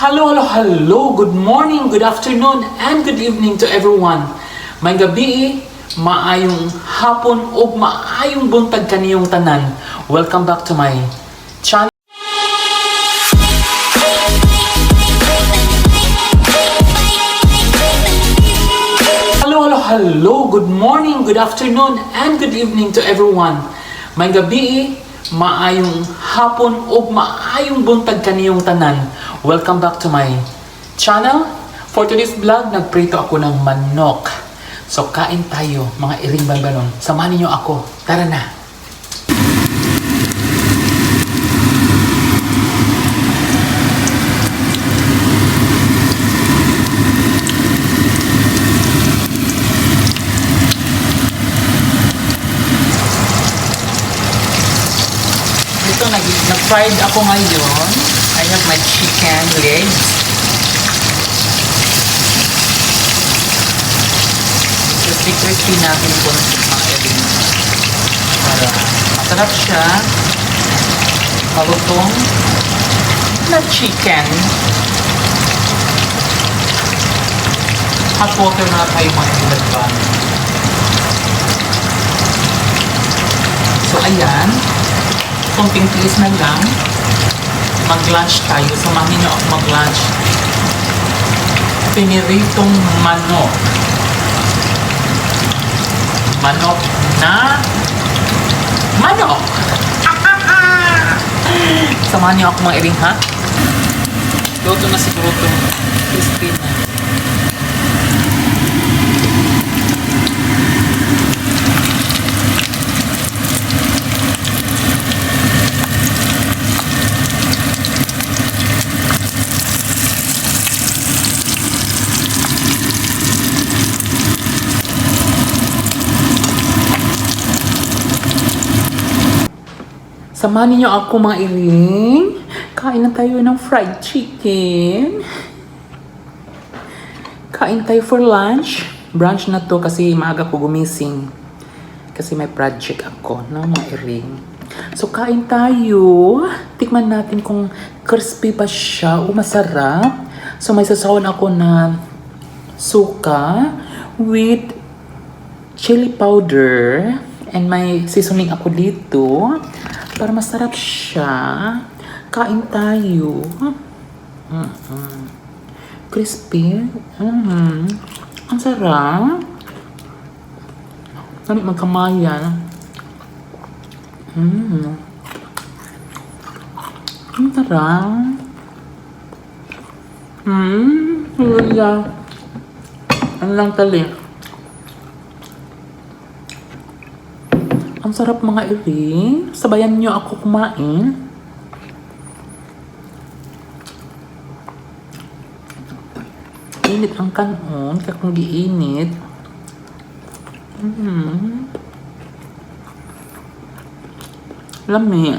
Hello, hello, hello! Good morning, good afternoon, and good evening to everyone. May gabi, maayong hapon o maayong buntag kaniyong tanan. Welcome back to my channel. Hello, hello, hello! Good morning, good afternoon, and good evening to everyone. May gabi, maayong hapon o maayong buntag kaniyong tanan. Welcome back to my channel. For today's vlog, nagprito ako ng manok. So kain tayo mga iring bangbanon. Samahan niyo ako. Tara na! Ito, nag-fried ako ngayon. I have my chicken legs. Crispy natin po ng mga iring. Para masarap siya. Malutong na chicken. Hot water na tayo mga ilagban. So ayan. Kunting tiis na lang. Mag-lunch tayo. Samahin niyo ako mag-lunch. Pineritong manok. Manok na manok. Samahan niyo ako mga iring, ha? Luto na siguro itong crispy na. Samahan niyo ako mga iring. Kain na tayo ng fried chicken. Kain tayo for lunch. Brunch na to kasi maaga ko gumising. Kasi may project ako ng mga iring. So kain tayo. Tikman natin kung crispy pa siya o masarap. So may sasawan ako na suka with chili powder. And may seasoning ako dito. Para masarap siya. Kain tayo. Crispy. Ang sarap. Dali magkamayan. Ang sarap. Wala. Ano lang tali. Ang sarap mga iring. Sabayan nyo ako kumain. Init ang kanon. Kaya kung giinit. Lami.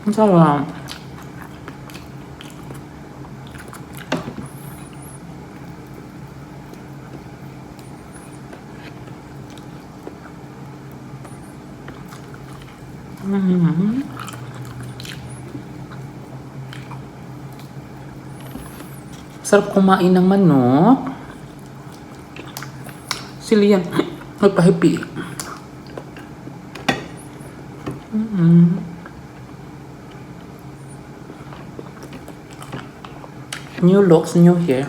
Ang sarap. Sarap kumain ng manok. Si Lian nagpahipi. New looks, new hair.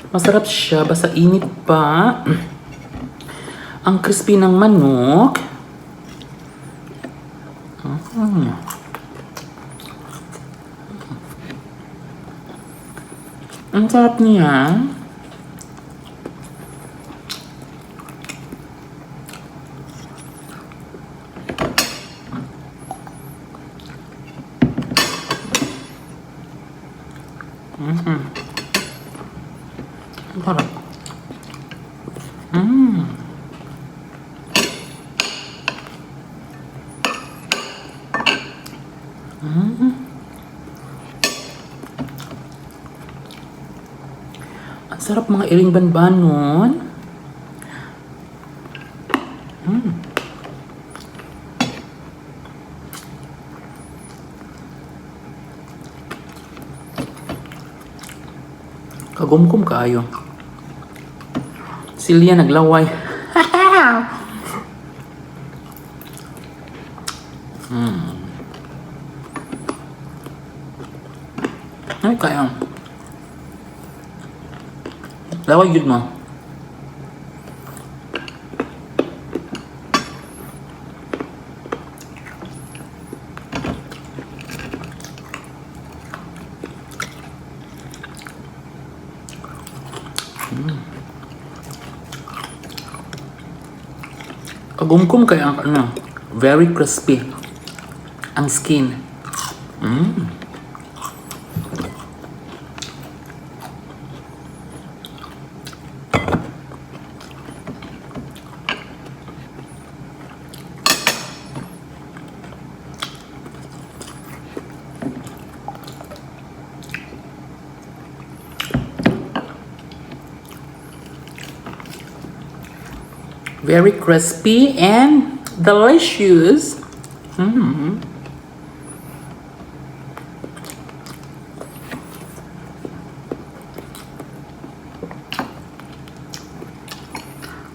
Masarap siya, basta init pa. Ang crispy ng manok. Ang sarap niya. Ang sarap. Mm. Mm. Ang sarap mga iring banbanon. Mm. Kagumkum kaayo. Silya naglaway. Ay kaya. Laway yun mo. Kagumkum kaya ano, very crispy ang skin. Very crispy and delicious.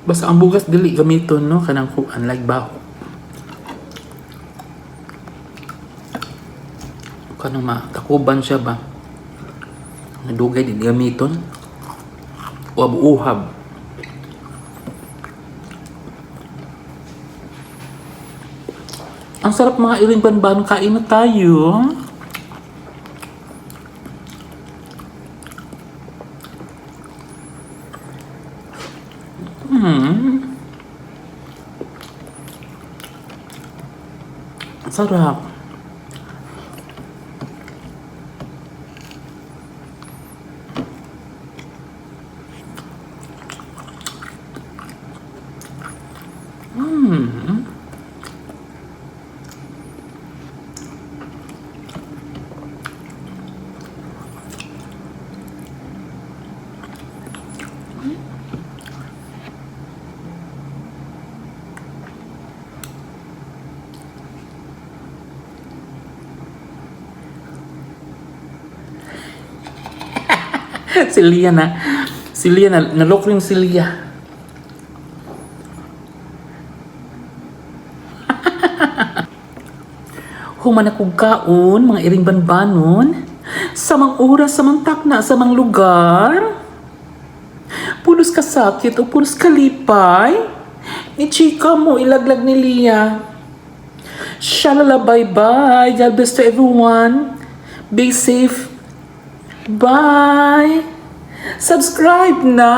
Basta ang bugas dili gamiton no kanang kuan like baho. Kanang matakuban siya ba? Nadugay di gamiton. Uhab. Ang sarap mga iring banban, kain na tayo. Sarap. Si Lia na nalok rin si Lia. Human akong kaon, mga iring banbanon, sa mga oras, sa mga takna, sa mga lugar. Pulos kasakit o pulos kalipay, ni chika mo, ilaglag ni Lia. Shalala, bye-bye. God bless to everyone. Be safe. Bye! Subscribe na!